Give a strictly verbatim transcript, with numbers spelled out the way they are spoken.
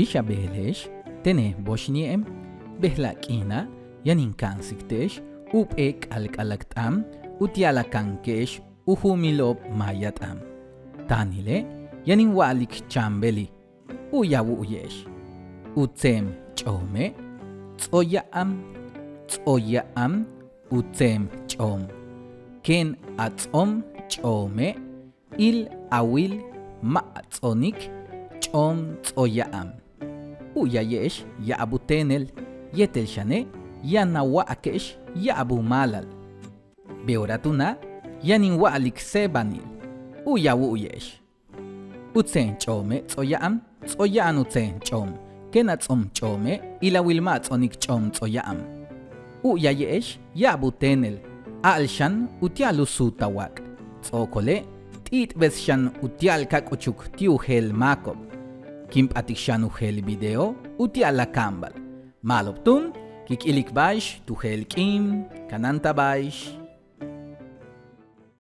Bix a beele'ex tene' boxni'em, bejela' k'iina' yaan in ka'ansik te'ex jump'éel k'alk'alak t'aan uti'al a kanike'ex u ju'umilo'ob maaya t'aan. Taanile' yaan in wa'alik chaambeli', u'uy a wu'uye'ex. U tseem ch'oome' ts'o'oya'an, ts'o'oya'an u tseem ch'oom. Kéen a ts'oom ch'oome' il a wil ma' ts'o'onik ch'oom ts'o'oya'an. U'uyaye'ex ya'ab u teenel yéetel xane' yaan a wa'ake'ex ya'ab u maalal. Beora túuna' yaan in wa'alik séebanil, u'uy a wu'uye'ex. U tseem ch'oome' ts'o'oya'an, ts'o'oya'an u tseem ch'oom. Kéen a ts'oom ch'oome' il a wil ma' ts'o'onik ch'oom ts'o'oya'an. U'uyaye'ex ya'ab u teenel, a'al xan uti'al u suut a waak. Ts'o'okole' t'i'itbes xan uti'al ka k'uchuk ti' u jeel máako'ob. Kin p'atik xan u jeel video uti'al a kaambal. Ma'alob túun, kin k ilik ba'ax tu jeel k'iin, kanáantaba'ex.